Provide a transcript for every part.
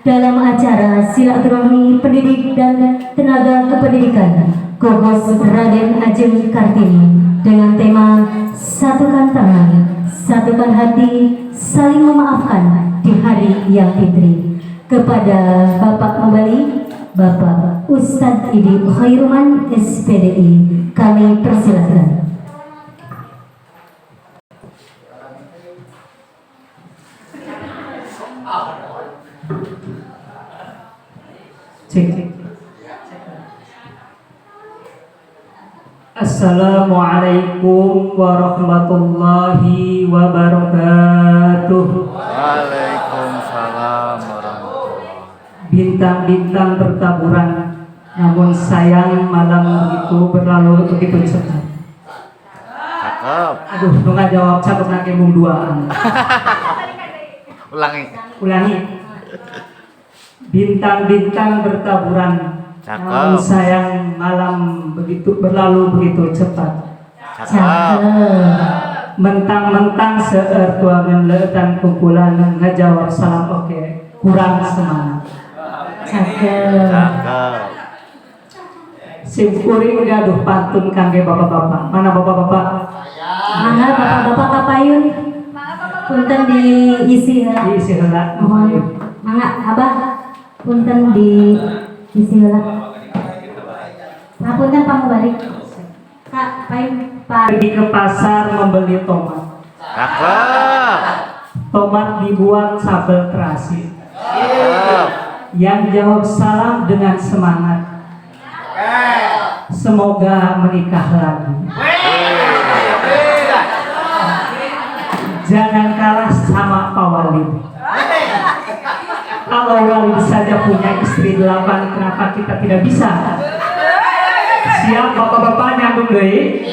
dalam acara silaturahmi pendidik dan tenaga kependidikan Gugus Raden Ajeng Kartini dengan tema Satukan Tangan, Satukan Hati, Saling Memaafkan di Hari Yang Fitri. Kepada Bapak Mubalig, Bapak Ustadz Idi Khairuman SPDI, kami persilakan. Cek. Assalamualaikum warahmatullahi wabarakatuh. Waalaikumsalam warahmatullahi. Bintang-bintang bertaburan, namun sayang malam begitu berlalu begitu cepat. Cakep. Aduh, nu nggak jawab cakep lagi mung duaan. Ulangi. Ulangi. Bintang-bintang bertaburan, Cakep. Namun sayang malam begitu berlalu begitu cepat. Cakep. Mentang-mentang seueur tuangan leutan kumpulan ngajawab salam oke kurang semangat. Cakep. Cakep. Sim kuring gaduh pantun kangge bapak-bapak. Mana bapak-bapak? Mangga bapak-bapak kapayun. Punten diisi heula. Diisi heula. Mohon mangga Abah, punten diisi heula. Ngapunten Pak Mubalig. Kak, payun Pak. Pergi ke pasar membeli tomat. Cakep. Tomat dibuat sambal terasi. Cakep. Yang jawab salam dengan semangat. Semoga menikah lagi. Jangan kalah sama Pak Walid. Kalau Walid saja punya istri 8, kenapa kita tidak bisa? Siap bapak-bapak nyambung deui?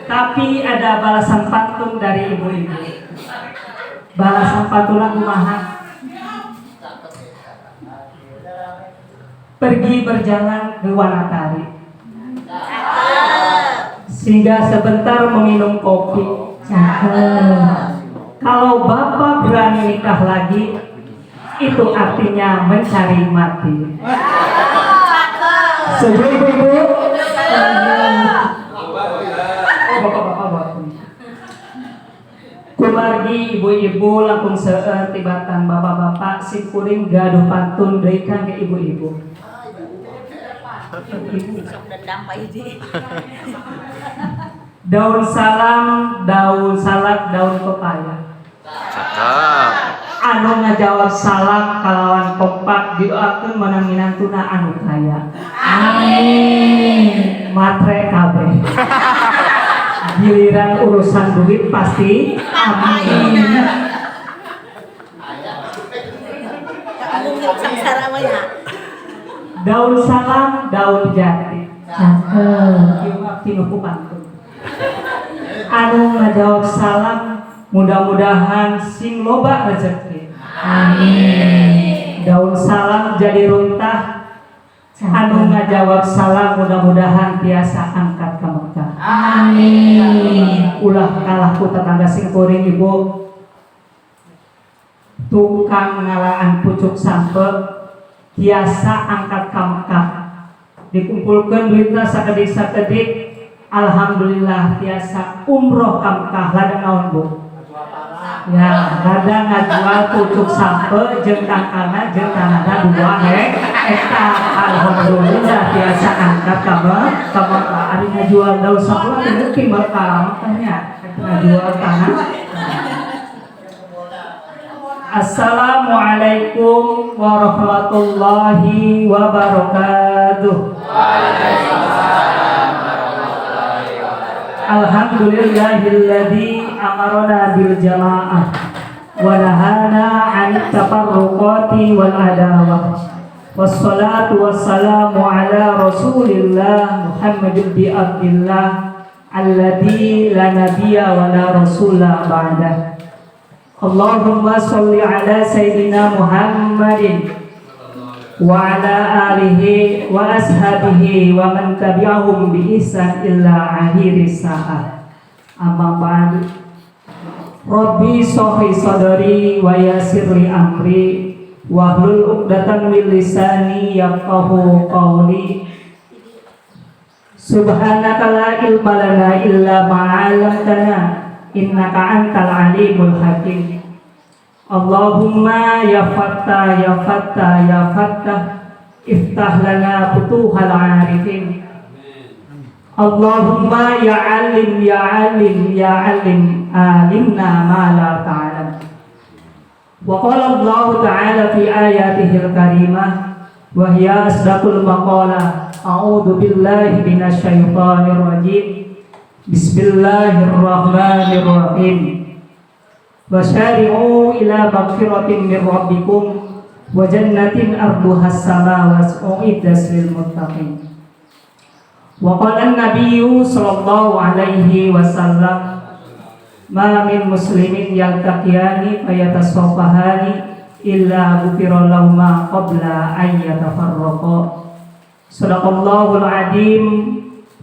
Tapi ada balasan pantun dari ibu-ibu. Balasan pantun kumaha? Pergi berjalan ke Wanatari. Sehingga sebentar meminum kopi. Cakep. Kalau bapak berani nikah lagi, itu artinya mencari mati. Setuju ibu-ibu? Oh, bapak-bapak bapak. Kumargi ibu-ibu langkung seueur tibatan bapak-bapak, sim kuring gaduh pantun deui kangge ibu-ibu. Dendam Pak Idi. Daun salam, daun salak, daun pepaya. Cakep. Anu ngajawab salam kalawan kompak didoakeun menang minantuna anu kaya. Amin. Matre kabeh. Giliran urusan duit pasti amin. Mungkin sengsara mah ya. Daun salam, daun jati. Cakep. Ieu mah pinuh ku pantun. Anu ngajawab salam mudah-mudahan sing loba rezeki. Amin. Daun salam jadi runtah. Anu ngajawab salam mudah-mudahan tiasa angkat ka Mekah. Amin. Ulah kalah ku tetangga sing kuring ibu. Tukang ngalaan pucuk sampe tiasa angkat ka Mekah. Dikumpulkan duitna sakedik-sakedik, alhamdulillah tiasa umroh ka Mekah. Ladang naon bu? Ya, ladang ngajual pucuk sampe jeung tangkalna jeung tanahna 2 hektar. Alhamdulillah tiasa angkat ka Mekah. Ari ngajual daun sampe teu mungkin Mekah, makanya ngajual tanah. Assalamualaikum warahmatullahi wabarakatuh. Alhamdulillahilladzi amarona bil jamaah wa nahana 'anit tafarruqati wal adawah. Wassalatu wassalamu ala Rasulillah Muhammad bin Abdillah alladzi la nabiyya wa la rasula ba'dah. Allahumma sholli ala sayyidina Muhammadin wa ala alihi wa ashabihi wa man tabi'ahum bi ihsan illa akhiri sa'ah. Amma ba'du. Rabbi shrah li sadri wa yassir li amri wahlul 'uqdatam min lisani yafqahu qawli. Subhanaka la ilma lana illa ma 'allamtana innaka antal alimul hakim. Allahumma ya fattah, ya fattah, ya fattah, iftah lana futuhal arifin. Allahumma ya alim, ya alim, ya alim, alimna ma la ta'lam. Wa qala Allah ta'ala fi ayatihil karimah wa hiya asdaqul maqalah. A'udzu billahi minasyaitonir rajim. Bismillahirrahmanirrahim. Wasari'u ila magfiratin min rabbikum wa jannatin arduhas samawati uiddat lil muttaqin. Wa qala an-nabiyyu sallallahu alaihi wasallam, ma min muslimin yaltaqiyani fayatasafahani illa ghufira lahuma qabla an yatafarraqa. Sadaqallahul azim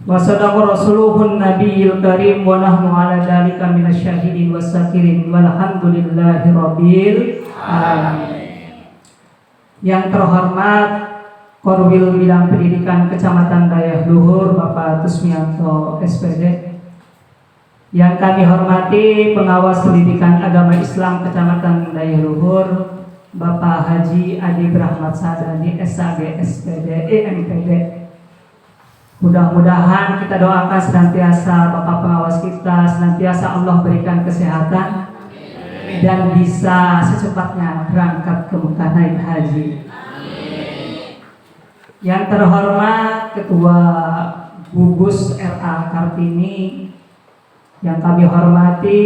wa sadaqa rasuluhun nabiyil karim wa nahnu ala dzalika minasyahidin wasyakirin walhamdulillahi rabbil alamin. Yang terhormat Korwil Bidang Pendidikan Kecamatan Dayeuh Luhur Bapak Tusmianto SPD. Yang kami hormati Pengawas Pendidikan Agama Islam Kecamatan Dayeuh Luhur Bapak Haji Adi Rahmat Sadani SAG SPD EMPD. Mudah-mudahan kita doakan senantiasa Bapak pengawas kita senantiasa Allah berikan kesehatan dan bisa secepatnya berangkat ke Mekah naik haji. Yang terhormat Ketua Gugus RA Kartini, yang kami hormati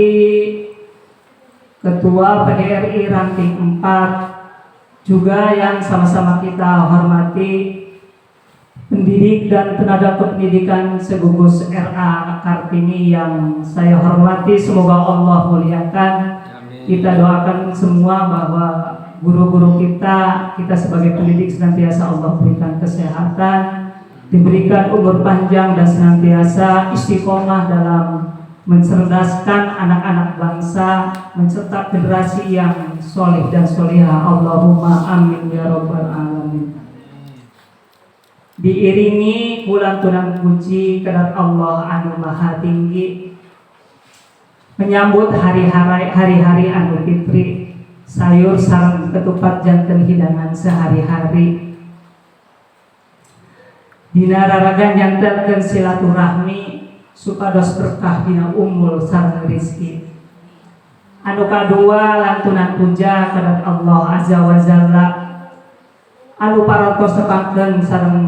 Ketua PDRI Ranting 4, juga yang sama-sama kita hormati pendidik dan tenaga kependidikan segugus RA Kartini yang saya hormati, semoga Allah muliakan. Kita doakan semua bahwa guru-guru kita, kita sebagai pendidik senantiasa Allah berikan kesehatan, diberikan umur panjang dan senantiasa istiqomah dalam mencerdaskan anak-anak bangsa, mencetak generasi yang soleh dan solihah. Allahumma amin ya robbal alamin. Diiringi ku lantunan puji kepada Allah anu maha tinggi, menyambut hari-hari anu fitri, sayur sareng ketupat janten hidangan sehari-hari. Dina raraga nyantelkeun silaturahmi supados berkah dina umur sareng rizki. Anu kadua, lantunan puja kepada Allah Azza wa Jalla anu parantos tepangkeun sareng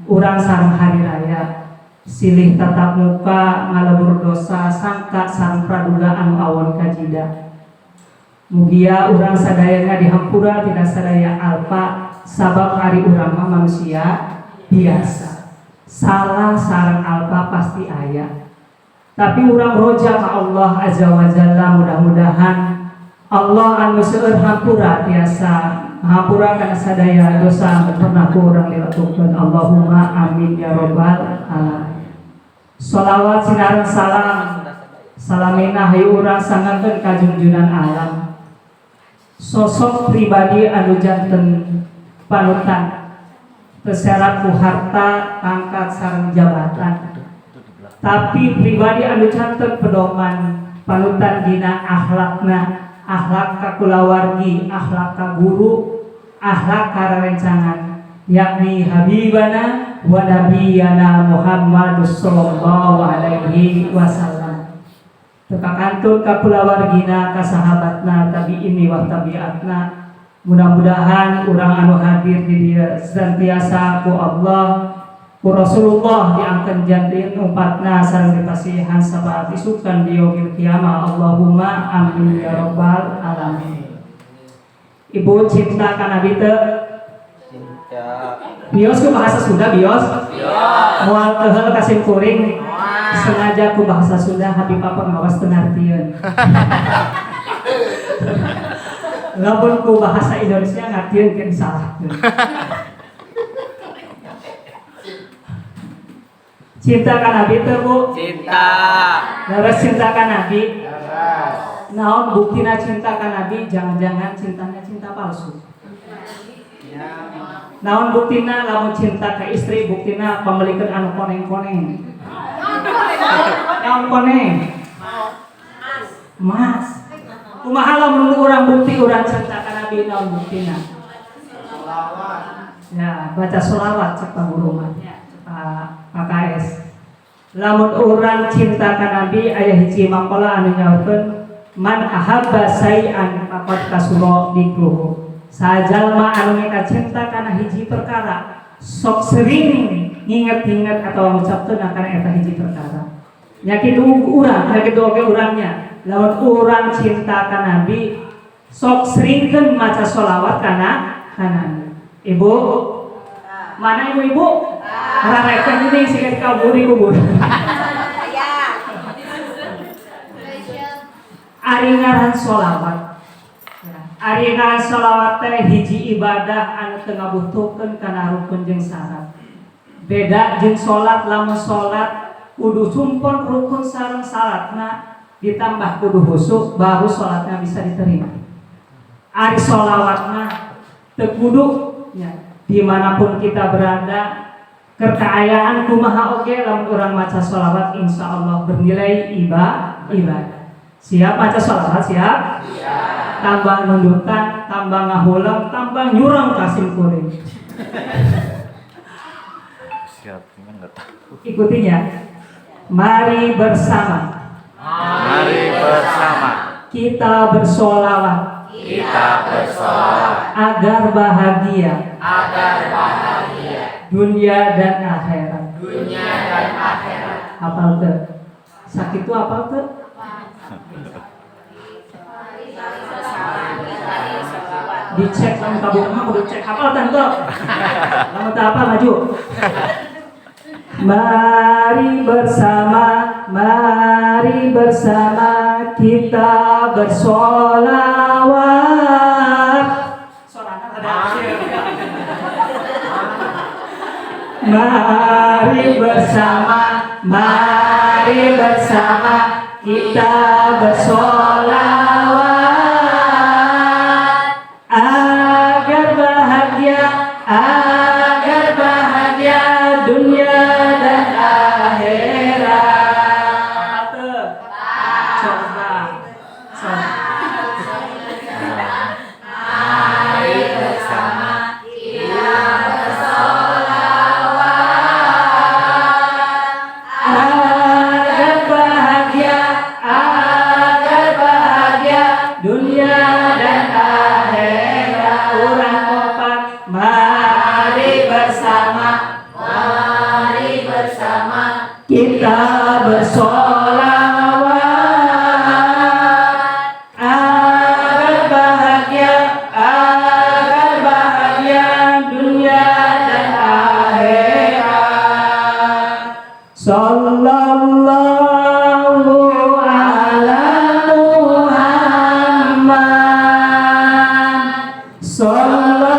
urang sareng hari raya, silih tatap muka ngalebur dosa sangka sareng praduga anu awon kajida. Mugia urang sadayana dihampura tina sadaya alpa, sabab ari urang mah manusia biasa, salah sareng alpa pasti aya, tapi urang roja ka Allah Azza wa Jalla. Mudah-mudahan Allah anu seueur hampura tiasa hampura kana sadaya dosa anu pernah ku urang dilakukan. Allahumma amin ya robbal alamin. Sholawat sinareng salam salamina hayu urang sanggakeun ka junjunan alam, sosok pribadi anu janten panutan, terserat ku harta, pangkat sareng jabatan, tapi pribadi anu janten pedoman panutan dina akhlakna, akhlak ka kulawargi, akhlak ka guru, akhlak ka rerencangan, yakni habibana wa nabiyana Muhammad sallallahu alaihi wasallam. Teu kakantun ka kulawargina, ka sahabatna, tabi'in wa tabi'atna. Mudah-mudahan urang anu hadir di dieu senantiasa ku Allah, ku Rasulullah diangkeun janten umpatna sareng dipasihan syafaat isukan di yaumil kiamah. Allahumma amin ya robbal alamin. Ibu cinta ka Nabi teu? Cinta. Bios ku bahasa Sunda, bios? Moal keuheul ka sim kuring. Sengaja ku bahasa Sunda, Habib Papa ngawas teu ngartieun. Lamun ku bahasa Indonesia ngartieun kan disalahkeun. Cinta ka Nabi teu, Bu? Cinta. Leres cinta ka Nabi? Leres. Naon buktina cinta ka Nabi? Jangan-jangan cintanya cinta palsu. Naon buktina lamun cinta ke istri? Buktina pembelikan anu koneng-koneng. Naon koneng? Mas. Kumaha lamun urang bukti urang cinta ka Nabi, naon buktina? Ya, baca sholawat cek Pak Guru mah, Pak PKS. Lamun urang cinta ka Nabi, aya hiji maqolah anu nyaurkeun, "Man ahabba syai'an faqad kasura dzikruhu." Sajalma anu mika cinta kana hiji perkara, sok sering nginget-nginget atau ngucapkeun kana eta hiji perkara. Nya kitu urang, nya kitu oge urangnya. Lamun urang cinta ka Nabi, sok seringkeun maca sholawat kana Nabi. Ibu, mana ibu-ibu? Rareken ini sih kabur di kubur. Saya. Ari ngaran sholawat. Ya, ari ngaran sholawat teh hiji ibadah anu teu ngabutuhkeun kana rukun jeung syarat. Beda jeung salat, lamun salat kudu cumpon rukun sareng syaratna, ditambah kudu khusyuk, baru salatnya bisa diterima. Ari sholawat mah teu kudu ya, dimanapun kita berada, kekaayaan kumaha oge, lamun urang maca sholawat insya Allah bernilai ibadah. Siap maca sholawat? Siap? Tambah nundutan, tambah ngahuleng, tambah nyurang kasim kuring. Siap, cuman nggak tahu. Ikutinya. Mari bersama Mari bersama kita bersolawat kita bersolawat agar bahagia agar bahagia dunia dan akhirat. Dunia dan akhirat. Apal teu? Sakitu apal teu? Bersama kita bersolawat. Dicek lamun kabuka mah kudu cek hafal tante. Lamun teu hafal maju. Mari bersama, mari bersama kita bersolawat. Sorana ada akhir. Mari bersama, mari bersama kita bersolawat agar bahagia dunia dan akhirat. Coba, coba. Mari bersama kita bersolawat Agar bahagia dunia dan akhirat. Urang kompak, mari bersama, Mari bersama kita bersolawat agar bahagia dunia dan akhirat. Sallallahu ala Muhammad. Sallallahu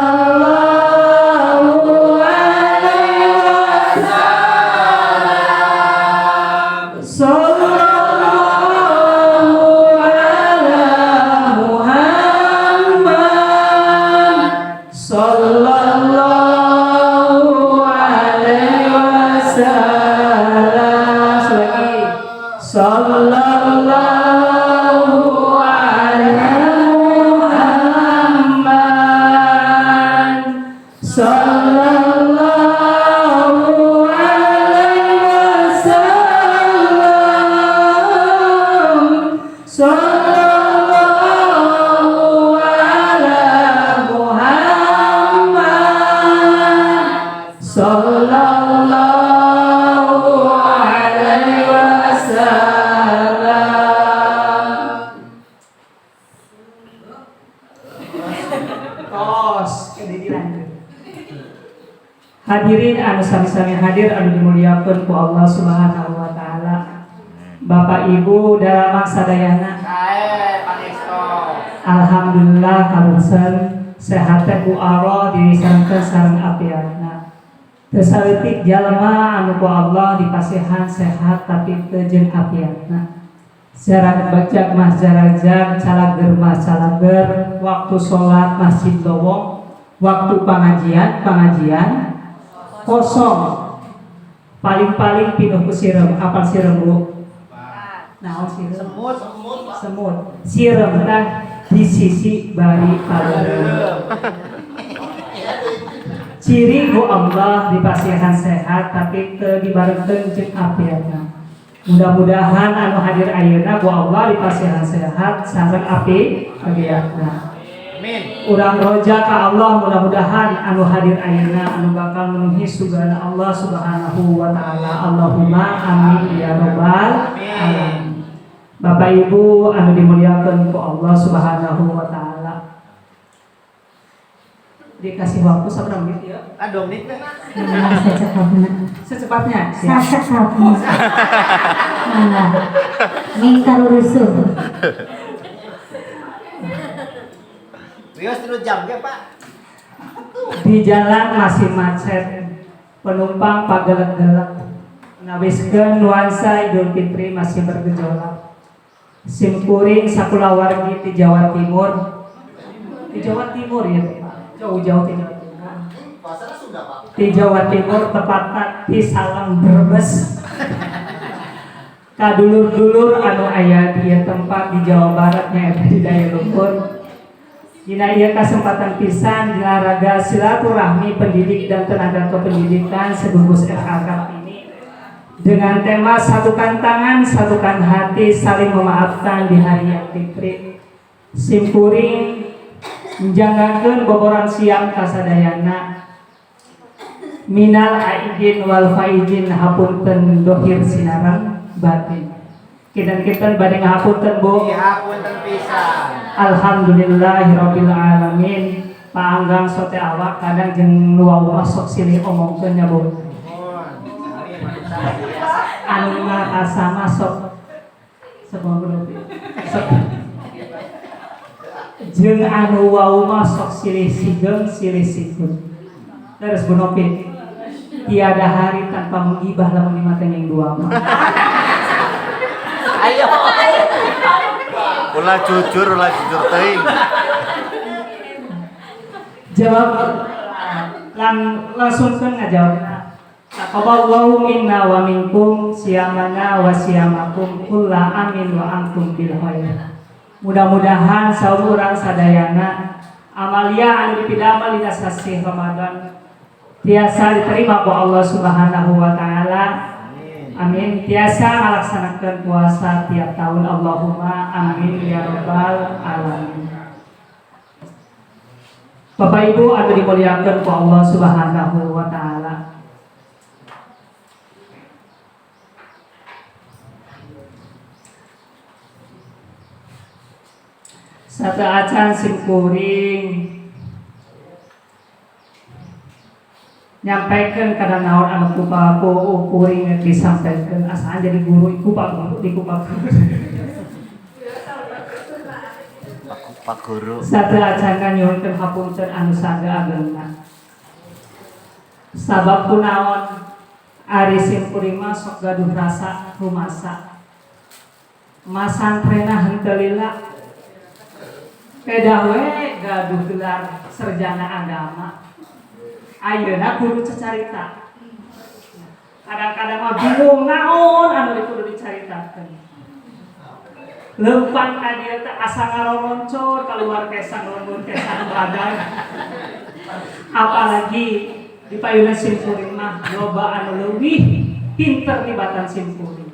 alaihi wasallam. Sallallahu ala Muhammad. Sallallahu alaihi wasallam. Lagi. Sallallahu ala Muhammad. Sallallahu alaihi wasallam. Sallallahu ala Muhammad. Sallallahu alaihi wasallam. Tos, dilanjut. Hadirin anu sami-sami hadir anu dimuliakeun ku Allah Subhanahu wa taala. Bapak Ibu dalam sadayana. Sae pangestu. Alhamdulillah kalungsen sehat teh ku Allah disarengkeun sareng apiatna. Teu saeutik jalma anu ku Allah dipasihan sehat tapi teu jeung apiatna. Jarak bajak mah jarajak, calager mah calager, waktu sholat masjid lowong, waktu pengajian pengajian kosong. Paling-paling pinuh ku sireum, apal sireum, Bu? Naon sireum? Semut. Semut. Sireum tah di sisi bari paleureum. Ciri ku Allah dipasihan sehat tapi teu dibarengkeun jeung apiatna. Mudah-mudahan anu hadir ayeuna ku Allah dipasihan sehat sareng api apiatna. Amin. Urang roja ka Allah, mudah-mudahan anu hadir ayeuna anu bakal memenuhi sugana Allah Subhanahu wa taala. Allahumma amin ya rabbal alamin. Bapak Ibu anu dimuliakan ku Allah Subhanahu wa taala. Dikasih waktu sabaraha menit ya? Ah, 2 menit teh. Nah, secepatnya. Secepatnya. Siap. Sacepatnya. Nah, minta rusuh. Wios 3 jam ge, Pak. Di jalan masih macet, penumpang pagelek-gelek. Ngawiskeun nuansa Idul Fitri masih bergejolak. Simkuring sakulawargi di Jawa Timur. Di Jawa Timur ya, Pak. Jauh-jauh di Jawa Timur. Di Jawa Timur, tepatnya di Salang Brebes. Kadulur-dulur anu aya di ieu tempat di Jawa Barat nya eta di daya luhur. Dina ieu kesempatan pisan dilaraga silaturahmi pendidik dan tenaga kependidikan segugus RKK ini dengan tema satukan tangan, satukan hati, saling memaafkan di hari yang fitri. Simkuring jangankeun boboran siang kasadayana. Minal aidin wal faizin, hapunten dohir sinareng batin. Kinten-kinten bade ngahapunten, Bu. Dihapunten pisan. Alhamdulillahirabbil alamin. Paanggang sote awak kadang jeung nu wau mah sok silih omongkeun nya, Bu. Mohon. Amin. Anu ngarasa mah sok semoga sok jeung anu wau mah sok silih sigeng silih sikut. Terus Bu Nopi, tiada hari tanpa menggibah lamun lima yang dua mah. Ayo. Ulah jujur teuing. Jawab langsung kan ngajawab. Taqabbalallahu minna wa minkum siyamana wa siyamakum kulla amin wa antum bil khair. Mudah-mudahan saur urang sadayana amalia anu dipidamel dina sasih Ramadan tiasa diterima ku Allah Subhanahu wa taala. Amin. Tiasa ngalaksanakeun puasa tiap tahun. Allahumma amin ya rabbal alamin. Bapak Ibu anu dimuliakeun ku Allah Subhanahu wa taala. Sateuacan simkuring nyampaikan kana naon anu ku kuring disampaikan asaan jadi guru iku Pak Guru iku Pak Guru. Pak Guru. Sateuacan nyuhunkeun hapunten anu sageagengna. Sabab kunaon ari simkuring mah sok gaduh rasa rumasa. Masantrena henteu lila. Pedah we gaduh gelar sarjana agama. Ayeuna kudu cacarita. Kadang-kadang mah bingung naon anu kudu dicaritakeun. Lempang ka dieu teh asa ngaroroncor keluar kesang lembur kesang badan. Apalagi di payunan simkuring mah loba anu leuwih pinter tibatan simkuring.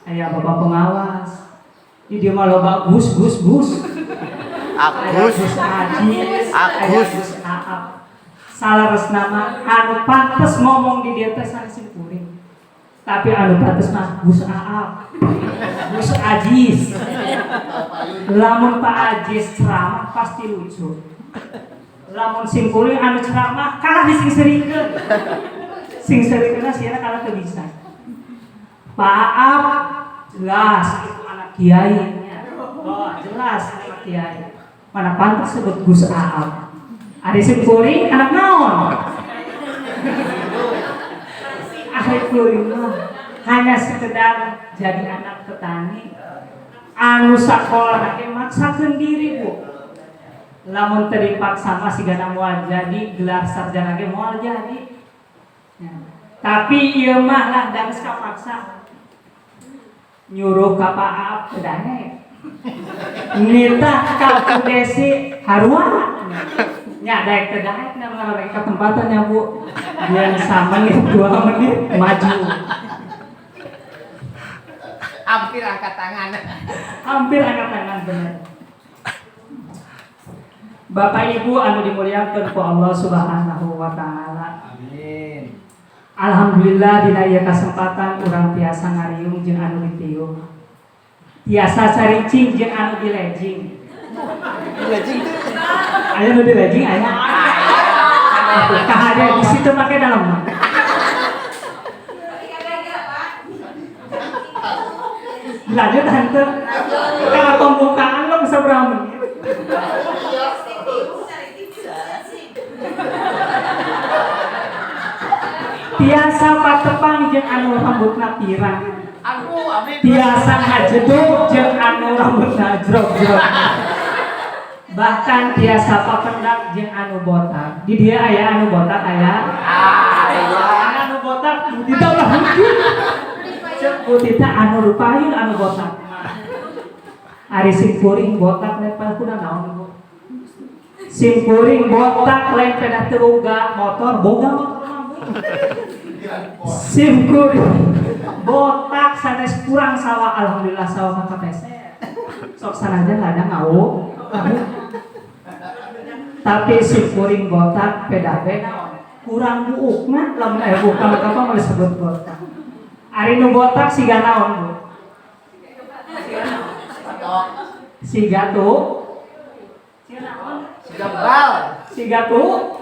Aya bapak pengawas. Di dieu mah loba gus gus gus. Agus. Gus Ajis, Agus. Gus Aap. Salaresna mah anu pantes ngomong di dieu teh sanes simkuring. Tapi anu pantes mah Gus Aap, Gus Ajis. Lamun Pak Ajis ceramah pasti lucu. Lamun simkuring anu ceramah kalah disingserikeun. Singserikeunna sieuna kalah teu bisa. Pak Aap jelas itu anak kiai. Oh, jelas anak kiai. Mana pantas sebut Gus Aap. Ari simkuring anak naon? Ari kuring mah hanya sekedar jadi anak petani. Anu sakola ge maksakeun diri, Bu. Lamun teu dipaksa mah sigana moal jadi gelar sarjana ge moal jadi. Ya. Tapi ieu mah lah da geus kapaksa. Nyuruh ka Pak Aap teu daek. Nitah ka Bu Desi harua. Nya daek teu daek na mengalami kesempatan ya, Bu. Biar menit 2 menit maju. Hampir angkat tangan. Hampir angkat tangan, bener. Bapak Ibu anu dimuliakan ku Allah Subhanahu wa taala. Amin. Alhamdulillah, dina ieu kesempatan urang tiasa ngariung jeung anu ditiung. Tiasa caricing jeung anu dilejing. Lejing tuh. Aya nu dilejing aya. Kahade di situ make dalam mah. Lanjut henteu. Kalau pembukaan lo bisa berapa menit? Tiasa patepang jeung anu rambutna pirang. Aku abdi. Tiasa ngajeduk jeung anu rambutna jrog-jrog. Bahkan tiasa papendak jeung anu botak. Di dia aya anu botak aya. Aya anu botak, Bu Tita ulah mungkin. Cek Bu Tita anu rupayun anu botak. Ari sim kuring botak lempel kuna naon, Bu? Sim kuring botak lain pedah teu boga motor, boga motor mah, Bu. Sim kuring botak sanes kurang sawah, alhamdulillah sawah mah kapeser. Sok sanajan ladang ngau. Tapi sim kuring botak pedah be naon? Kurang buukna, lamun aya buuk mah apa mah disebut botak. Ari nu botak siga naon, Bu? Siga tuh. Siga naon? Gembal. Siga tuh.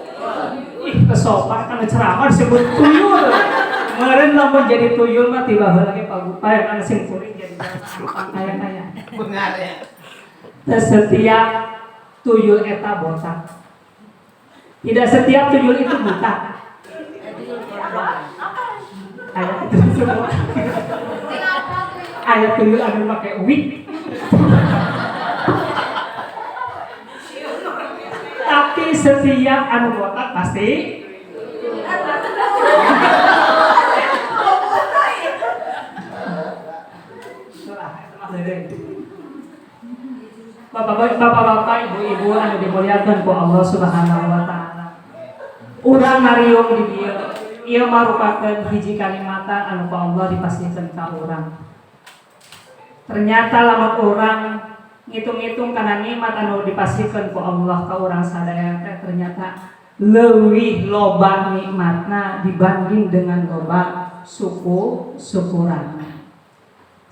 Ih, kesopan kan ceramah disebut tuyul. Meureun lamun jadi tuyul mah tiba heula ge pagupai kan sim kuring jadi kaya-kaya. Benar ya. Teu setiap tuyul eta botak. Tidak setiap tuyul itu buta. Aya itu semua. Aya tuyul anu make wig. Tapi setiap anu botak pasti Bapak-bapak, ibu-ibu anu dimuliakan ku Allah Subhanahu wa taala. Urang ngariung di dieu, ieu marupakeun hiji kalimatan anu ku Allah dipasihkeun ka urang. Ternyata lamun urang ngitung-ngitung kana nikmat anu dipasihkeun ku Allah ka urang sadaya teh, ternyata leuwih loba nikmatna dibanding dengan loba suku syukuran.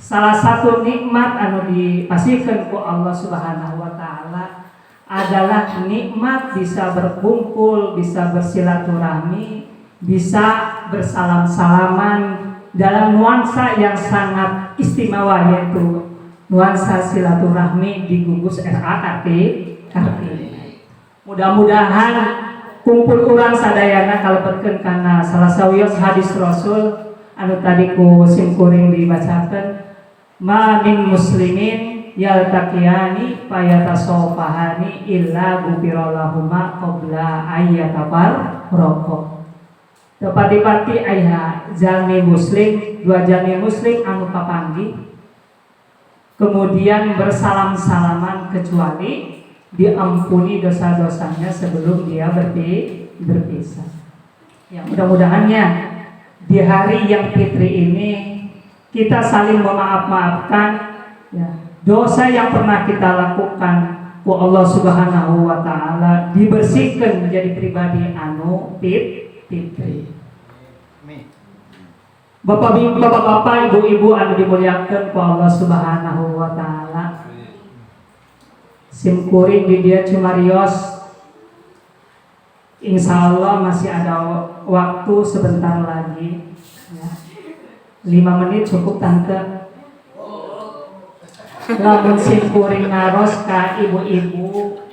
Salah satu nikmat anu dipasihkeun ku Allah Subhanahu wa taala adalah nikmat bisa berkumpul, bisa bersilaturahmi, bisa bersalam-salaman dalam nuansa yang sangat istimewa, yaitu nuansa silaturahmi di gugus RA Kartini. Mudah-mudahan kumpul urang sadayana kalebetkeun kana salah sawios hadis Rasul anu tadi ku simkuring dibacakeun, ma min muslimin yaltaqiyani fayatasofahani illa ghufira lahuma qabla ayyatafarraqa. Tepati-pati aya jalmi muslim, dua jalmi muslim anu papanggih kemudian bersalam-salaman kecuali diampuni dosa-dosanya sebelum dia berpisah. Ya, mudah-mudahannya di hari yang fitri ini kita saling memaaf-maafkan ya, dosa yang pernah kita lakukan ku Allah Subhanahu wa taala dibersihkan menjadi pribadi anu fitri. Bapak-bapak, ibu-ibu anu dimuliakan ku Allah Subhanahu wa taala. Sim kuring di dia cumarios, insya Allah masih ada waktu sebentar lagi ya. 5 menit cukup, Tante. Lamun sim kuring naros ka ibu-ibu,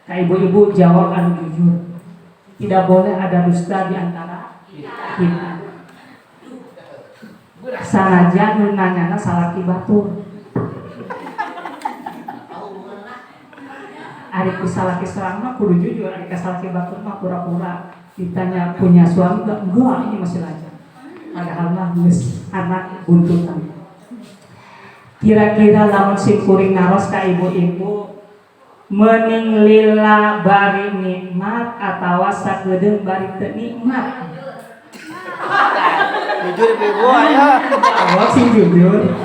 ka ibu-ibu jawab anu jujur. Tidak boleh ada dusta di antara kita. Sanajan nu nanyana salaki batur. Ari ku salaki sorang mah kudu jujur, ari ka salaki batur mah pura-pura. Ditanya punya suami enggak? Enggak, ini masih lajang. Padahal mah geus anak buntutan. Kira-kira lamun simkuring naros ka ibu-ibu, mending lila bari nikmat atawa sakedeung bari teu nikmat? Jujur ibu-ibu ayo. Jawab sing jujur.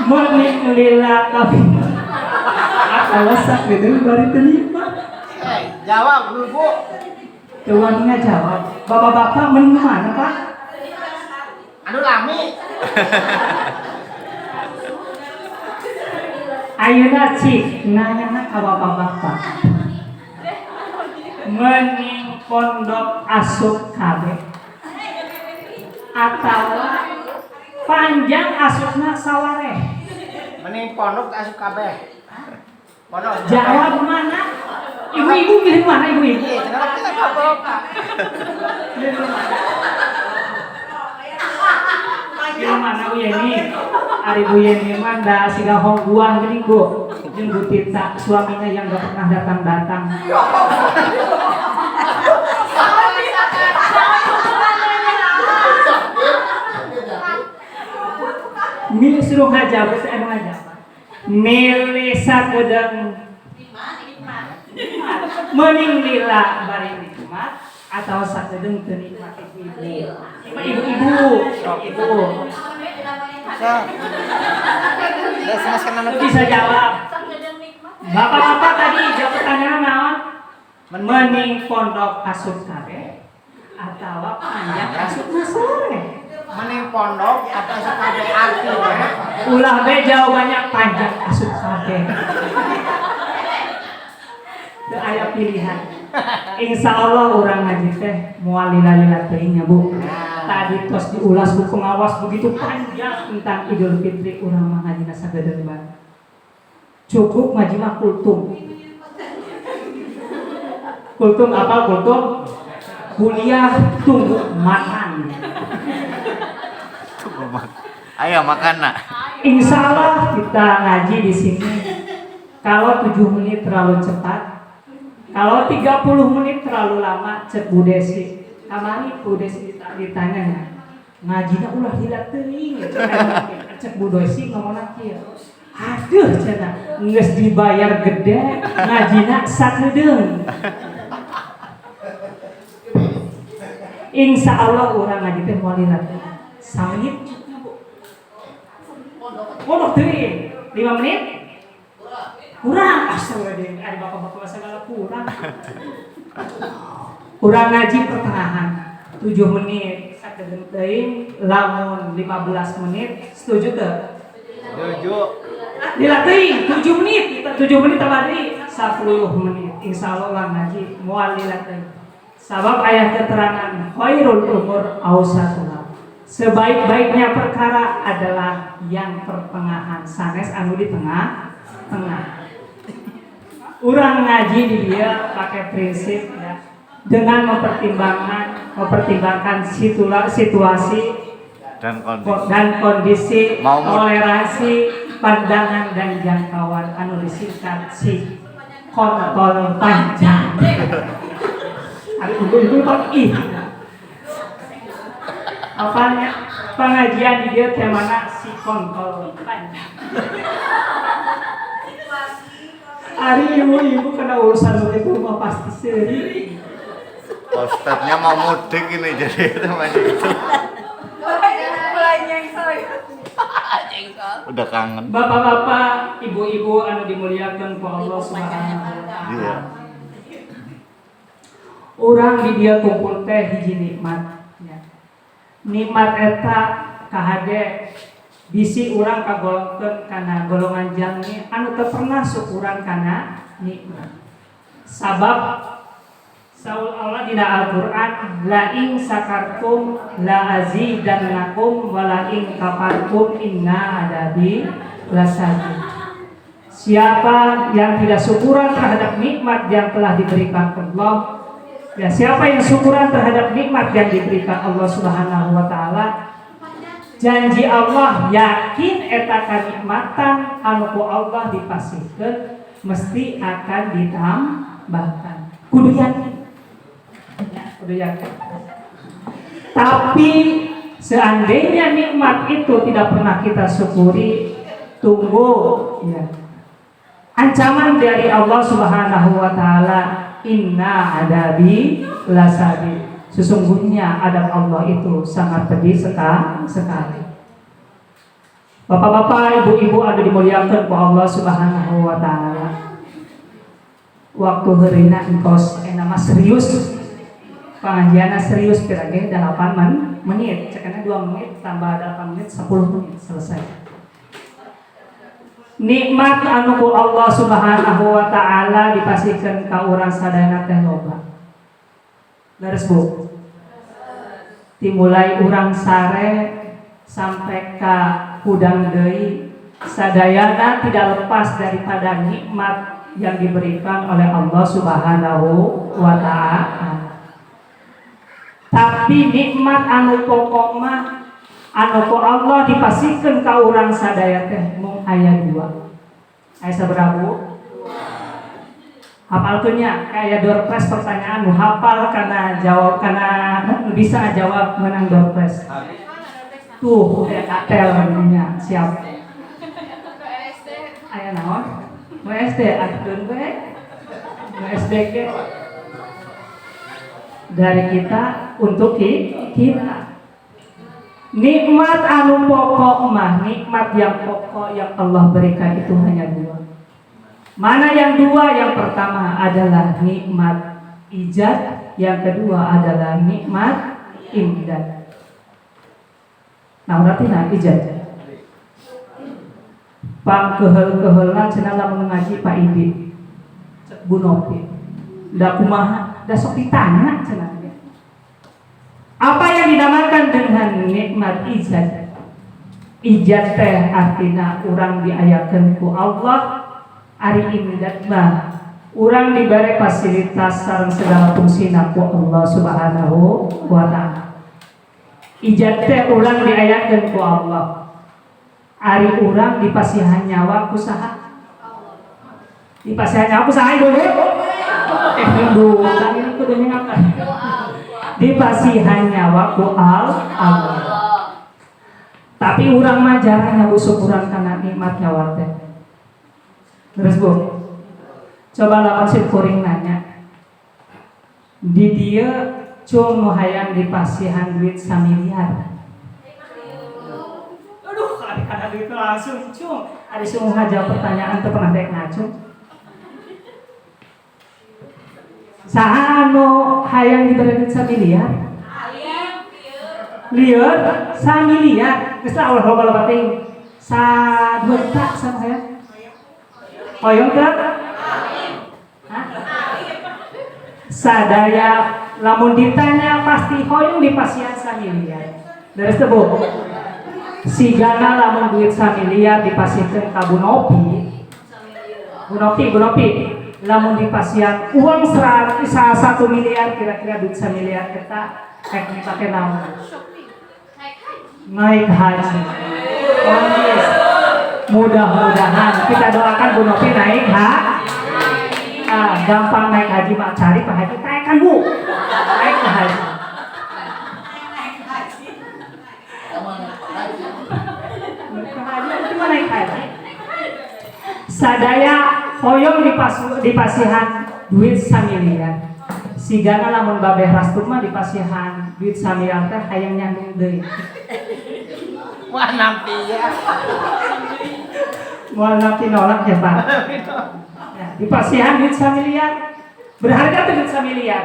Mending lila tapi atawa sakedeung bari teu nikmat? Eh, jawab ibu. Teu wani ngajawab. Bapak-bapak mending mana, Pak? Anu lami. Ayeuna cik nanyana ka bapak-bapak. Mending pondok asup kabeh atawa panjang asupna sawareh? Mending pondok asup kabeh. Pondok asup kabeh. Jawab mana? Ibu-ibu milih mana ibu-ibu? Iya, kenapa kita bapak? Milih mana? Milih mana Bu Yeni? Ari Bu Yeni mah da siga hongguan geuning Bu. Jeung Bu Tita suaminya yang gak pernah datang-datang. Milih suruh ngajawab, saya anu ngajawab. Milih sakedeung mending lila bari nikmat atau sakedeung teu nikmat ibu-ibu. Ibu-ibu, ibu. Itu bisa jawab. Bapak-bapak tadi jawab pertanyaan naon? Mending pondok asup kabeh atau panjang asupna sore? Mending pondok atau asup kabeh artinya? Ulah be jawabannya panjang asup kabeh. Teu aya pilihan. Insya Allah urang ngaji teh moal lila-lila teuing nya Bu. Tadi tos diulas ku pengawas begitu panjang tentang Idul Fitri, urang mah ngajina sagedeung banget. Cukup ngaji mah kultum. Kultum apa kultum? Kuliah tunggu makan. Tunggu makan. Ayo makan nak. Insya Allah kita ngaji di sini. Kalau 7 menit terlalu cepat, kalau 30 menit terlalu lama, cek Bu Desi. Kamari Bu Desi ditanya ya, ngajina ulah lila teuing, cek Bu Desi ngomongna kieu. Aduh cenah, geus dibayar gede, ngajina sakedeung. Insya Allah urang ngaji teh moal lila teuing. Samenit cukupnya Bu. Pondok teuing, 5 menit? Kurang. Astagfirullahaladzim, ada bapak-bapak segala kurang. Kurang ngaji pertengahan 7 menit, sakedeung teuing, lamun 15 menit, setuju teu? Setuju. Lila teuing 7 menit, 7 menit tambah deui 10 menit. Insya Allah urang ngaji moal lila teuing. Sabab ayat keterangan khairul umur ausatuha. Sebaik-baiknya perkara adalah yang pertengahan, sanes anu di tengah-tengah. Urang ngaji di dia pakai prinsip ya, dengan mempertimbangkan situasi dan kondisi, dan kondisi Mau toleransi, pandangan dan jangkauan anu disingkat si kontol panjang. Ari ibu-ibu kok ih. Apanya pengajian di dia temana si kontol panjang. Ari ibu-ibu kena urusan begitu mah pasti seri. Ustadznya mau mudik ini jadi temannya itu. Mulai nyengsol. Udah kangen. Bapak-bapak, ibu-ibu anu dimuliakan ku Allah Subhanahu wa taala. Iya. Urang di dia kumpul teh hiji nikmat ya. Nikmat eta kahade bisi urang kagolongkeun kana golongan jalmi anu teu pernah syukuran kana nikmat. Sabab saul Allah dina Al-Qur'an la in sakartum la azidannakum wa la in kafartum inna adabi lasadid. Siapa yang tidak syukuran terhadap nikmat yang telah diberikan Allah, ya siapa yang syukuran terhadap nikmat yang diberikan Allah Subhanahu wa taala, janji Allah yakin eta kanikmatan anu ku Allah dipasihkeun mesti akan ditambahkan. Kudu yakin. Ya, kudu yakin. Tapi seandainya nikmat itu tidak pernah kita syukuri, tunggu ya, ancaman dari Allah Subhanahu wa taala, inna adzabi lasyadid. Sesungguhnya adab Allah itu sangat pedih sekali. Bapak-bapak, ibu-ibu anu dimuliakan ku Allah Subhanahu wa taala. Waktu heurina entos ena mah serius. Pengajianna serius pira ge 8 menit. Cekana 2 menit tambah 8 menit, 10 menit selesai. Nikmat anu ku Allah Subhanahu wa taala dipasihkeun ka urang sadayana teh loba. Leres, Bu? Dimulai urang sare sampai ka hudang deui, sadayana tidak lepas daripada nikmat yang diberikan oleh Allah Subhanahu wa taala. Tapi nikmat anu pokok mah anu ku Allah dipasihkeun ka urang sadaya teh mung aya dua. Aya sabaraha, Bu? Hafalkeun nya, kayak door prize pertanyaan nu hafal karena jawab, karena bisa jawab, menang door prize. Tuh, tel nya siap. Aya naon? Nu SD atuh we. Nu SD ge dari kita untuk kita. Nikmat anu pokok mah, nikmat yang pokok yang Allah berikan itu hanya dua. Mana yang dua? Yang pertama adalah nikmat ijad, yang kedua adalah nikmat imdad. Nah, berarti nah ijad. Pang keuheul-keuheulna cenah lamun ngaji Pak Idi. Cek Bu Nopi. Da kumaha? Da sok ditanya cenah. Apa yang dinamakan dengan nikmat ijad? Ijad teh artina urang diayakeun ku Allah, ari imdad mah urang dibere fasilitas sareng segala fungsina ku Allah Subhanahu wa taala. Ijad teh urang diayakeun ku Allah. Ari urang dipasihan nyawa ku saha? Dipasihan nyawa ku saha, Ibu? Eh, nunduk, ini kudu ngapkan. Dipasihan nyawa ku Allah. Tapi urang mah jarang ya syukuran karena nikmat nyawa teh. Terus, Bu, coba lamun sim kuring nanya. Di dieu cung nu hayang dipasihan duit samiliar. Aduh, kali kana duit langsung cung. Ari sungguh jawab pertanyaan teu pernah dek ngacung. Saha anu hayang diberi duit samiliar? Lieur samiliar. Geus lah, ulah loba-loba teuing. Sa 2 juta sama hayang. Hoyong teu? Hah? Sadaya lamun ditanya pasti hoyong dipasihan samiliar. Leres teu, Bu? Sigana lamun duit samiliar dipasihkeun ka Bu Nopi. Bu Nopi, Bu Nopi, lamun dipasihan uang 1 miliar, kira-kira duit samiliar kita rek dipake naon? Naik haji. Oh, yes. Mudah-mudahan kita doakan Bu Nopi naik ha. Ah, gampang naik haji mah, cari Pak Haji, naikkan, Bu. Naik ke haji. Naik haji itu mah naik haji. Sadaya hoyong dipasihan duit samiliar. Sigana lamun babeh rastup mah dipasihan duit samiliar teh hayang nyandung deui. Wah, nampi ya. Moal nampi, nolak ya, Pak. Ya, dipasihan duit samiliar. Berharga tuh duit samiliar?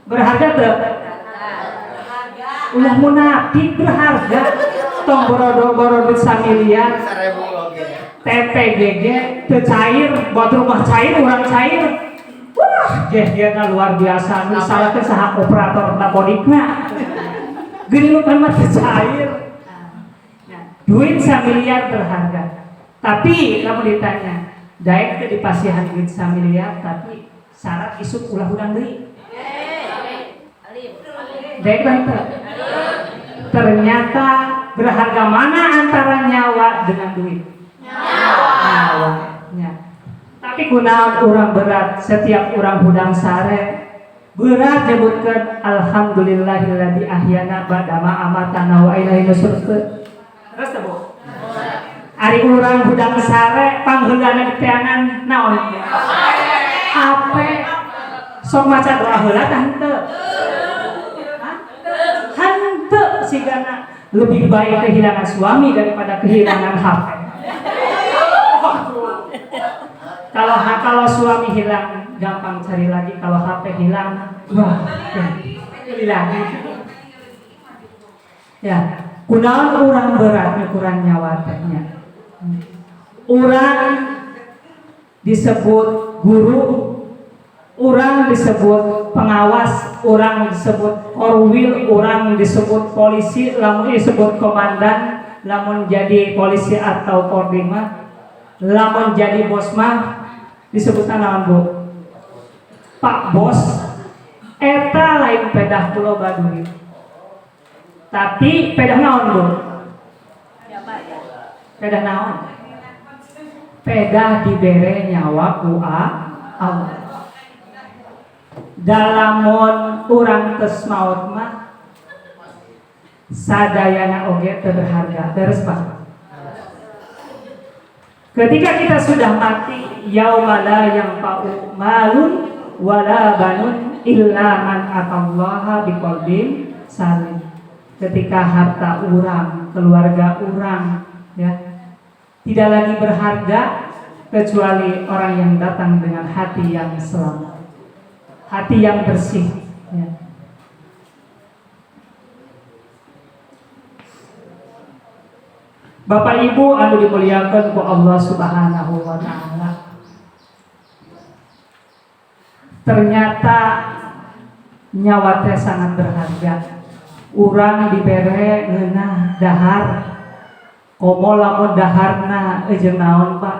Berharga tuh? Ulah munafik, berharga. Tong boro-boro duit samiliar. 1000 oge. TPGG teu cair, buat rumah cair, urang cair. Wah, gehgehna luar biasa. Nu salahkeun saha? Operator nakodikna. Geuning nu kan mah teu cair. Nah, duit samiliar berharga. Tapi lamun ditanya, daek teu dipasihan duit samiliar tapi syarat isuk ulah hudang deui? Daek teu? Ternyata berharga mana antara nyawa dengan duit? Nyawa. Nyawa. Tapi kunaon urang berat setiap urang hudang sare berat nyebutkan alhamdulillahilladzi ahyana ba'dama amatana wa ilaihi nusur? Terus teh, Bu? Ari urang hudang sare pangheulana diteangan naon? HP. Sok maca doa heula tah henteu? Hah? Henteu sigana lebih baik kehilangan suami daripada kehilangan HP. Kalau kalau suami hilang gampang cari lagi, kalau HP hilang wah ya, beli lagi. Ya, kunaon urang berat nyukuran nyawa teh nya? Urang disebut guru, urang disebut pengawas, urang disebut korwil, urang disebut polisi, lamun disebut komandan, lamun jadi polisi atau kordim mah, lamun jadi bos mah disebutnya naon, Bu? Pak Bos. Eta lain pedah ku loba duit. Tapi pedah naon, Bu? Pedah naon? Pedah dibere nyawa ku Allah. Lamun urang tes maut mah sadayana oge teu berharga. Terus, Pak, ketika kita sudah mati, yauma la yanfa'u malun wala banun illa man atallaha biqalbin salim. Ketika harta urang, keluarga urang ya tidak lagi berharga kecuali orang yang datang dengan hati yang selamat, hati yang bersih ya. Bapak Ibu anu dimuliakan ku Allah Subhanahu wa taala. Ternyata nyawa teh sangat berharga. Urang dibere ngeunah dahar. Komo lamun daharna jeung naon, Pak?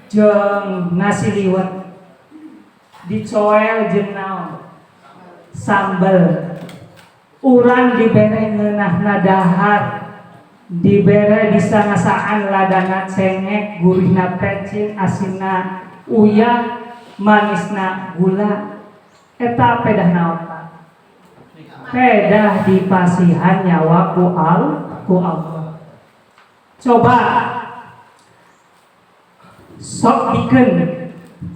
Jeung nasi liwet. Dicoel jeung naon? Sambel. Urang dibere ngeunahna dahar, dibere bisa ngasaan ladana cengek, gurihna pecin, asinna uyah, manisna gula. Eta pedah naon, Pak? Pedah dipasihan nyawa ku Allah. Coba sok bikeun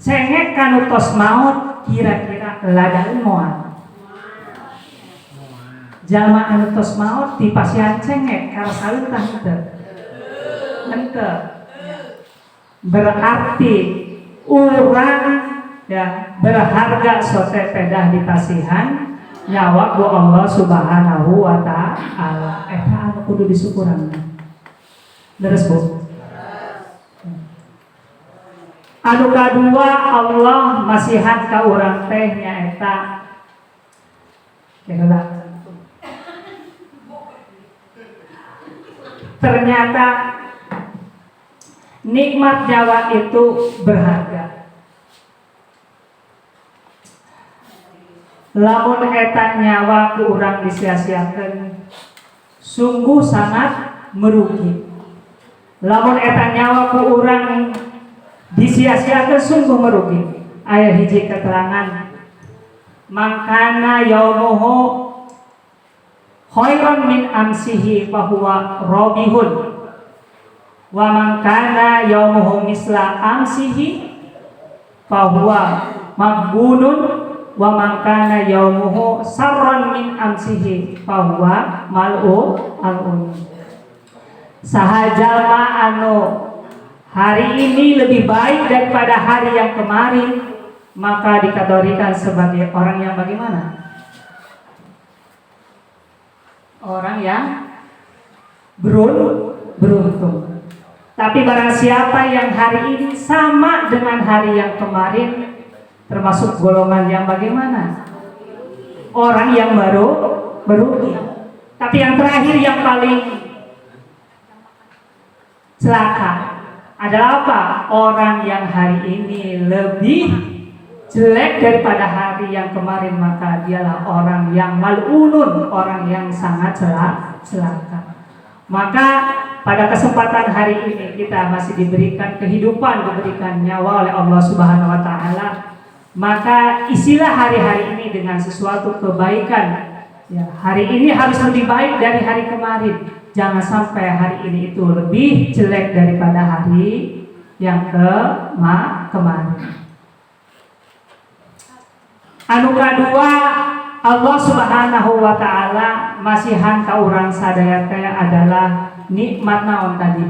cengek kanu tos maot, kira-kira lada moal? Jalma anu tos maot dipasihan cengek karasaeun tah henteu? Henteu. Berarti urang ya berharga sote pedah dipasihan nyawa ku Allah Subhanahu wa taala. Eta anu kudu disyukuran. Leres, Bu? Anu kadua Allah masihan ka urang teh nyaeta heula. Ternyata nikmat nyawa itu berharga. Lamun eta nyawa ku urang disia-siakeun, sungguh sangat merugi. Lamun eta nyawa ku urang disia-siakeun, sungguh merugi. Aya hiji keterangan, man kana yaumuhu khairan min amsihi fahuwa rabihun wa man kana yaumuhu misla amsihi fahuwa maghbunun wa man kana yaumuhu sarran min amsihi fahuwa mal'un. Saha jalma anu hari ini lebih baik daripada hari yang kemarin, maka dikategorikan sebagai orang yang bagaimana? Orang yang beruntung. Tapi barang siapa yang hari ini sama dengan hari yang kemarin, termasuk golongan yang bagaimana? Orang yang baru merugi. Tapi yang terakhir yang paling celaka adalah apa? Orang yang hari ini lebih jelek daripada hari yang kemarin, maka dialah orang yang mal'unun, orang yang sangat celaka. Maka Pada kesempatan hari ini kita masih diberikan kehidupan, diberikan nyawa oleh Allah Subhanahu wa taala. Maka isilah hari-hari ini dengan sesuatu kebaikan. Ya, hari ini harus lebih baik dari hari kemarin. Jangan sampai hari ini itu lebih jelek daripada hari yang kemarin. Anu kadua, Allah Subhanahu wa taala masihan ka urang sadaya teh adalah nikmat naon tadi?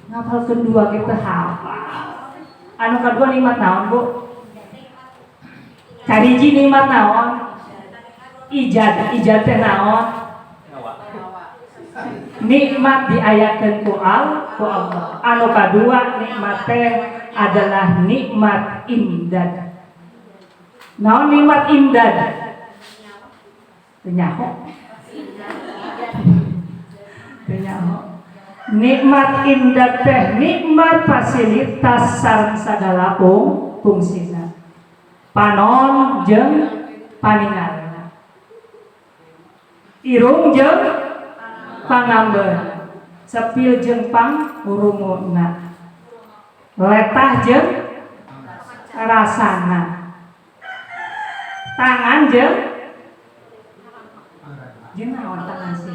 Ngapalkeun dua kita hafal. Anu kadua nikmat naon, Bu? Kahiji nikmat naon? Ijad, ijad teh naon? Nikmat diayakeun ku Allah. Anu kadua nikmat teh adalah nikmat imdad. Naon nikmat imdad? Teu nyaho. Teu nyaho. Nikmat imdad teh nikmat fasilitas sareng sagala fungsina. Panon jeung paningalna. Irung jeung pangambeuna. Sepil jeung pangurunguna. Letah jeung rasana. Tangan jeung jeung naon tangan sih?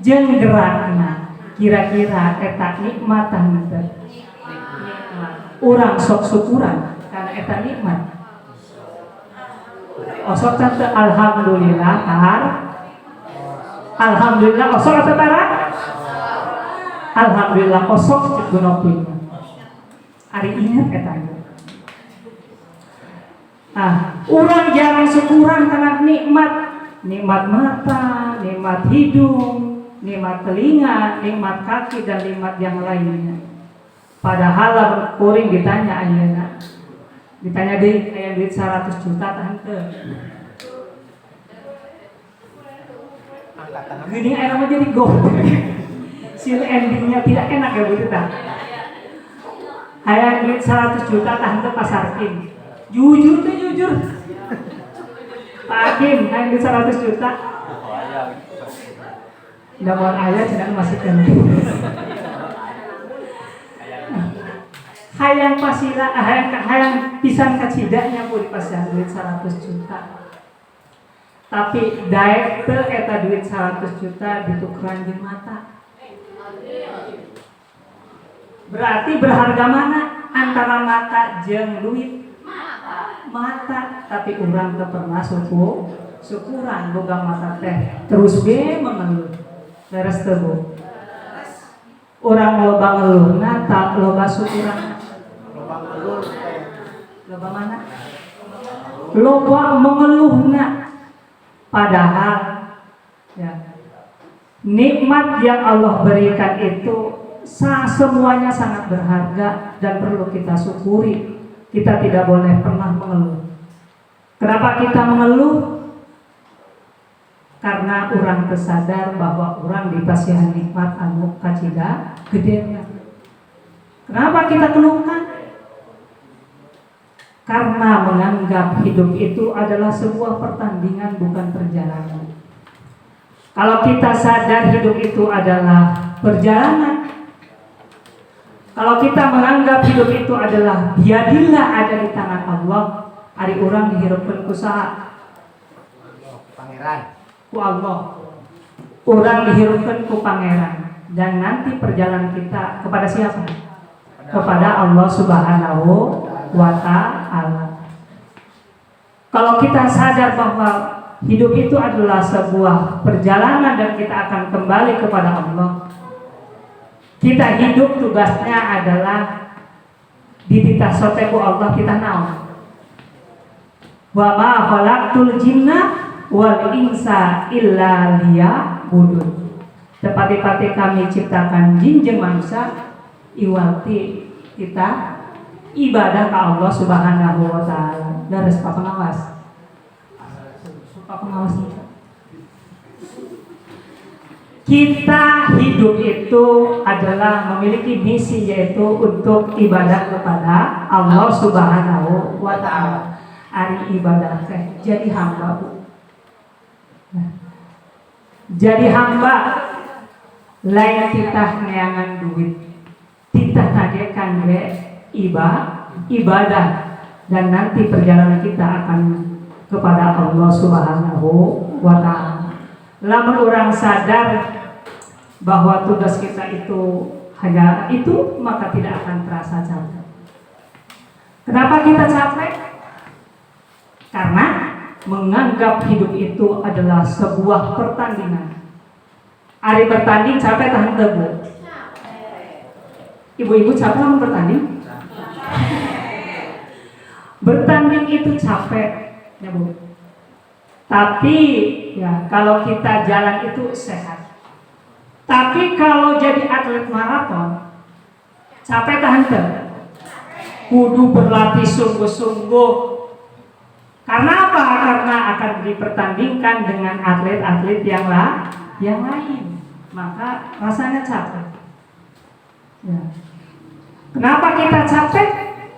Jeung gerakna. Kira-kira eta nikmat teh? Nikmat. Urang sok syukuran karena eta nikmat. Osok tante alhamdulillah tar. Alhamdulillah osok atau tara? Alhamdulillah osok cek Gunopi. Ari ingat eta. Ah, urang jarang syukuran karena nikmat, nikmat mata, nikmat hidung, nikmat telinga, nikmat kaki, dan nikmat yang lainnya. Padahal lamun kuring ditanya ayeuna, ditanya deui, aya duit 100 juta tah henteu? Angkat tangan. Gini ayeuna mah jadi go. Sil endingnya tidak enak ya, Bu Tita. Aya duit 100 juta tah henteu, Pak Sarkin? Jujur tuh, jujur. Pak Hakim, aya duit 100 juta. Nggak mau aya cenah masih kena. Hayang pasila, hayang hayang pisan kacidanya, Bu, dipasihan duit 100 juta. Tapi daek teu eta duit 100 juta ditukeran jeung mata? Berarti berharga mana antara mata jeung duit? Mata, tapi urang teu pernah syukuran boga mata teh. Terus be mengeluh. Beres teu, Bu? Urang loba ngeluhna tak loba syukuran? Loba ngeluh teh. Loba mana? Loba mengeluhna. Padahal ya, nikmat yang Allah berikan itu semuanya sangat berharga dan perlu kita syukuri. Kita tidak boleh pernah mengeluh. Kenapa kita mengeluh? Karena urang tersadar bahwa urang dipasihan nikmat anu kacida gedena. Kenapa kita keluhkan? Karena menganggap hidup itu adalah sebuah pertandingan, bukan perjalanan. Kalau kita sadar hidup itu adalah perjalanan, kalau kita menganggap hidup itu adalah biadillah, ada di tangan Allah, ari urang dihirupkeun ku saha? Pangeran. Ku Allah. Urang dihirupkeun ku Pangeran dan nanti perjalanan kita kepada siapa? Kepada Allah Subhanahu wa taala. Kalau kita sadar bahwa hidup itu adalah sebuah perjalanan dan kita akan kembali kepada Allah. Kita hidup tugasnya adalah dititah sote ku Allah, kita naon? Wa ma khalaqtul jinna wal insa illa liya'budun. Teu pati-pati kami ciptakan jin jeung manusia iwal ti kita ibadah ke Allah Subhanahu wa taala. Leres, Pak Pengawas? Pak Pengawas nih. Kita hidup itu adalah memiliki misi, yaitu untuk ibadah kepada Allah Subhanahu wa taala. Ari ibadah teh jadi hamba, Bu. Nah, jadi hamba. Lain titah neangan duit, titah tage kangge ibadah dan nanti perjalanan kita akan kepada Allah Subhanahu wa Ta'ala. Lamun urang sadar bahwa tugas kita itu hanya itu, maka tidak akan terasa capek. Kenapa kita capek? Karena menganggap hidup itu adalah sebuah pertandingan. Ari bertanding capek tah henteu, Bu? Ibu-ibu capek lamun bertanding? Bertanding itu capek, ya, Bu. Tapi ya kalau kita jalan itu sehat. Tapi kalau jadi atlet maraton, capek tah henteu? Kudu berlatih sungguh-sungguh. Karena apa? Karena akan dipertandingkan dengan atlet-atlet yang lain. Maka rasanya capek. Ya. Kenapa kita capek?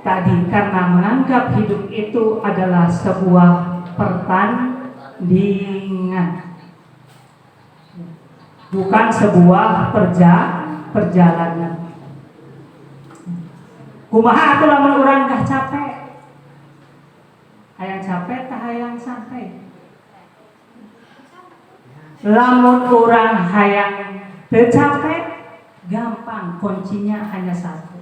Tadi karena menganggap hidup itu adalah sebuah pertandingan, bukan sebuah perjalanan. Kumaha atuh lamun urang gak capek? Hayang capek tah hayang santai? Lamun urang hayang teu capek, gampang, kuncinya hanya satu.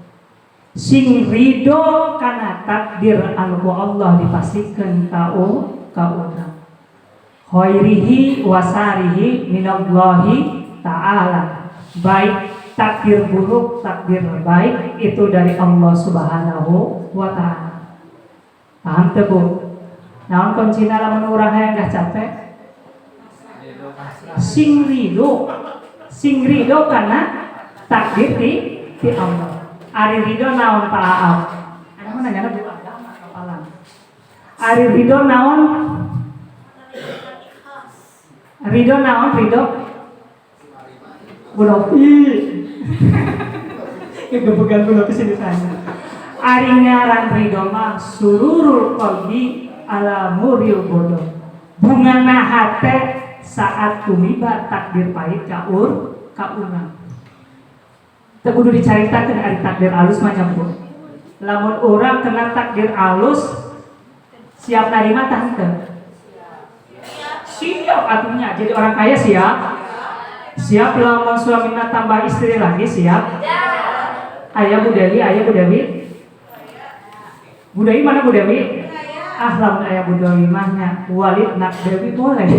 Sing ridho kana takdir anu ku Allah dipasihkeun ka urang. Khairihi wa syarrihi minallahi ta'ala. Baik takdir buruk, takdir baik itu dari Allah Subhanahu wa Ta'ala. Paham teu, Bu? Naon kuncina lamun urang hayang gak capek? Sing ridho. Sing ridho karena takdir ti Allah. Ari ridho naon, Pak Aam? Anu mah nanya Bu agama kapalan. Ari ridho naon? Ridho naon ridho? Bu Novi. Kegebegan Bu Novi sini tanya. Ari ngaran ridho mah sururul qalbi ala murril qada. Bungahna hate saat tumiba takdir pahit ka urang. Teu kudu dicaritakeun ari takdir alus mah nya, Bu. Lamun urang kena takdir alus, siap narima tah henteu? Siap atuh nya, jadi orang kaya siap. Siap lamun suamina tambah istri lagi siap? Aya Bu Dewi, aya Bu Dewi. Bu Dewi mana, Bu Dewi? Ah, lamun aya Bu Dewi mah nya Walid nak Dewi boleh.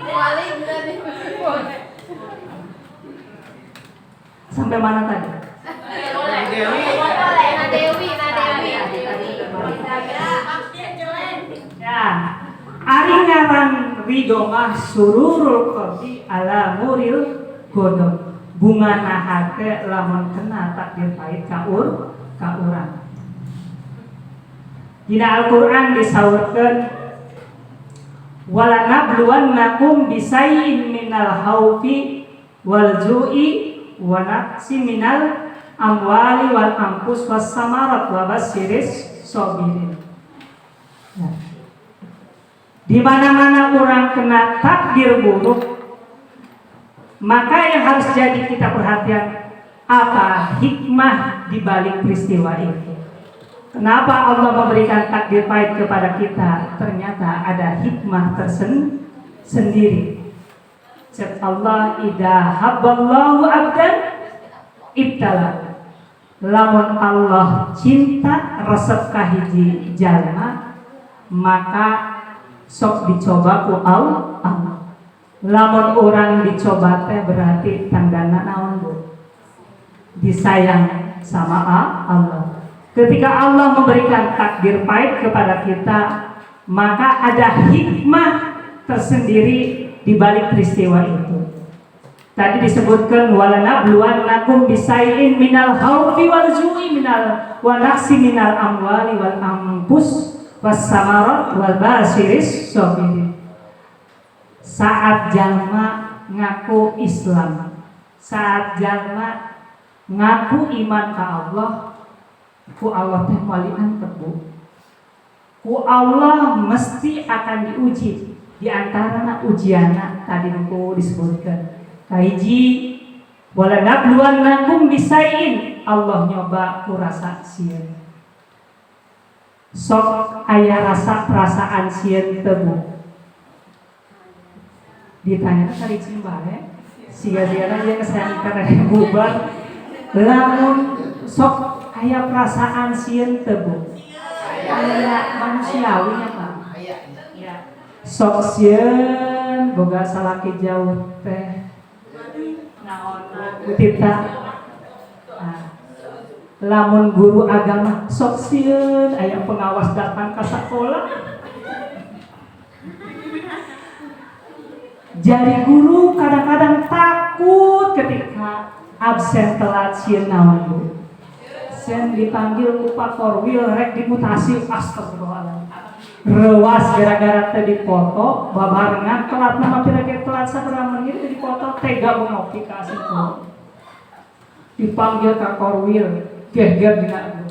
Walid boleh. Sampai mana tadi? Boleh. Boleh. Na Dewi, Na Dewi. Ya. Ari ngaran ridho mah sururul qalbi ala murril qada. Bungahna hate lamun kena takdir pahit ka urang. Dina Al-Qur'an disaurkeun, wala nabluwannakum bisyai'in minal khaufi wal ju'i wa naqsi minal amwali wal anfus was samarat wa basyiris sabirin. Ya. Di mana-mana orang kena takdir buruk, maka yang harus jadi kita perhatian apa hikmah di balik peristiwa itu. Kenapa Allah memberikan takdir pahit kepada kita? Ternyata ada hikmah tersendiri. Cek Allah, idza habballahu abdan ibtala. Lamun Allah cinta resep ka hiji jalma, maka sok dicoba ku Allah. Lamun orang dicoba teh berarti tandana naon, Bu? Disayang sama Allah. Ketika Allah memberikan takdir pahit kepada kita, maka ada hikmah tersendiri di balik peristiwa itu. Tadi disebutkan walanabluwannakum bisyai'in minal khaufi wal ju'i minal wa naqsi minal amwali wal anfus was samarat wal basyiris sabirin. Saat jalma ngaku Islam, saat jalma ngaku iman ke Allah, ku Allah teh moal diantep, Bu. Ku Allah mesti akan diuji. Di antarana ujianna tadi nu disebutkan. Kahiji, walanabluwannakum bisyai'in, Allah nyoba ku rasa sieun. Sok aya rasa perasaan sieun teu, Bu? Ditanya kali cing bae siga-siga dia kesayang karena bubar. Lamun sok aya perasaan sieun teu, Bu? Aya, manusiawi nya, Pak ya. Sok sieun boga salaki jauh teh naon tita. Nah, lamun guru agama sok sieun aya pengawas datang ke sekolah. Jadi guru kadang-kadang takut ketika absen telat, sieun naon, Bu? Sieun dipanggil ku Pak Korwil rek dimutasi. Astagfirullahaladzim, rewas gara-gara teh dipoto babarengan telat nama kira-kira telat sabaraha menit teh dipoto. Tega Bu Nopi ka situ dipanggil ka Korwil, geger dina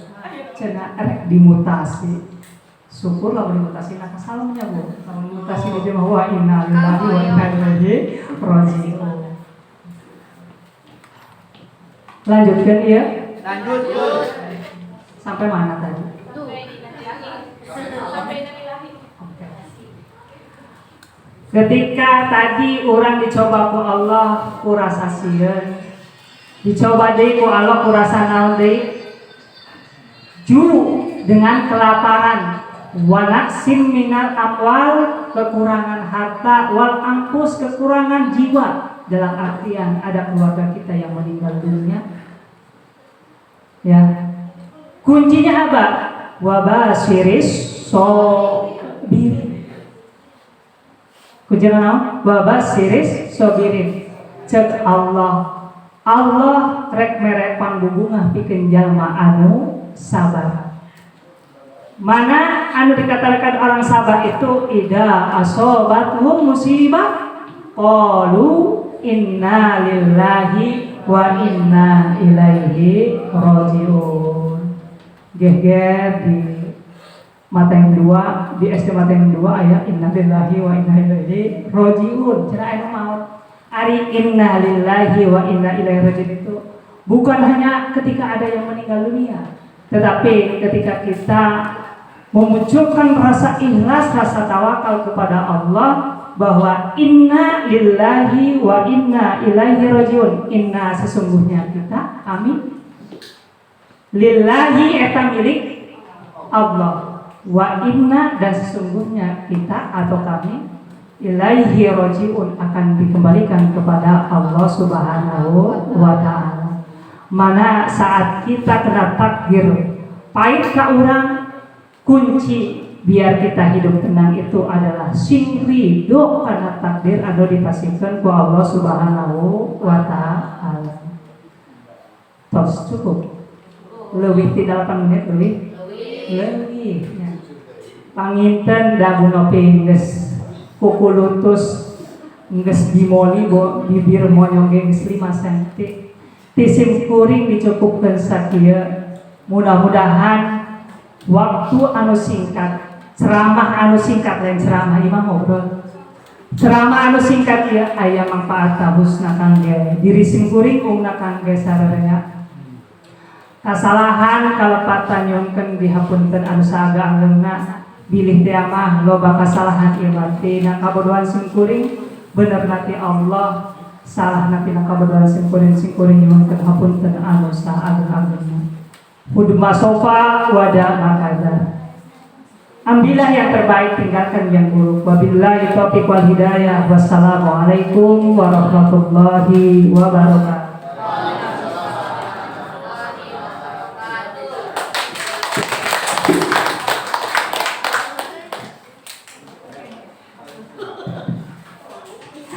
cenah rek dimutasi. Syukur lah dimutasi nah kasalumnya, Bu. Kalau dimutasi di mah wah, innalillahi wa inna ilaihi raji'un. Lanjutkan ya. Lanjut. Sampai mana tadi? Oke. Ketika tadi orang dicoba ku Allah ku rasa sieun, dicoba deui ku Allah ku rasa naon deui? Ju dengan kelaparan, wa naqsim minal amwal, kekurangan harta, wal anfus, kekurangan jiwa, dalam artian ada keluarga kita yang meninggal dunia. Ya. Kuncinya apa? Wabasyiris sobirin. Kuncinya naon? Wabasyiris sobirin. Cek Allah, Allah rek mere pangbubungah pikeun jalma anu sabar. Mana anu dikatakan orang sabar itu? Idza asobathum musibah qalu inna lillahi wa inna ilaihi rajiun. Geger di Mateng 2, di SD Mateng 2 aya inna lillahi wa inna ilaihi rajiun. Cenah anu maut. Ari inna lillahi wa inna ilaihi rajiun itu bukan hanya ketika ada yang meninggal dunia, tetapi ketika kita memunculkan rasa ikhlas, rasa tawakal kepada Allah bahwa inna lillahi wa inna ilaihi rajiun. Inna sesungguhnya kita, kami, lillahi eta milik Allah, wa inna dan sesungguhnya kita atau kami, ilaihi rajiun akan dikembalikan kepada Allah Subhanahu wa taala. Mana saat kita kena takdir pahit ka urang, kunci biar kita hidup tenang itu adalah sing ridho karena takdir anu dipasihkeun ku Allah Subhanahu wa taala. Tos cukup. Leuwih ti 8 menit, leuwih? Leuwih ya. Panginten da Bu Nopi geus kukulutus, geus dimoli bo, bibir monyong ge geus 5 cm. Ti sim kuring dicukupkeun sakieu. Mudah-mudahan waktu anu singkat, ceramah anu singkat, lain ceramah imam ngobrol, ceramah anu singkat ya, aya manfaat husna kangge diri sim kuring, umna kangge sararea. Kasalahan kalepatan nyungkeun dihapunten anu saageng-agengna, bilih teh mah loba kasalahan ieu tina kabodohan sim kuring, bener ti Allah, salah tina kabodohan sim kuring, sim kuring nyuhunkeun hapunten anu saageng-agengna. Khudz ma shofa wada' ma kadar. Ambillah yang terbaik, tinggalkan yang buruk. Wabillahi taufiq wal hidayah. Wassalamualaikum warahmatullahi wabarakatuh.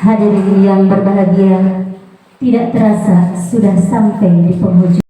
Hadirin yang berbahagia, tidak terasa sudah sampai di penghujung.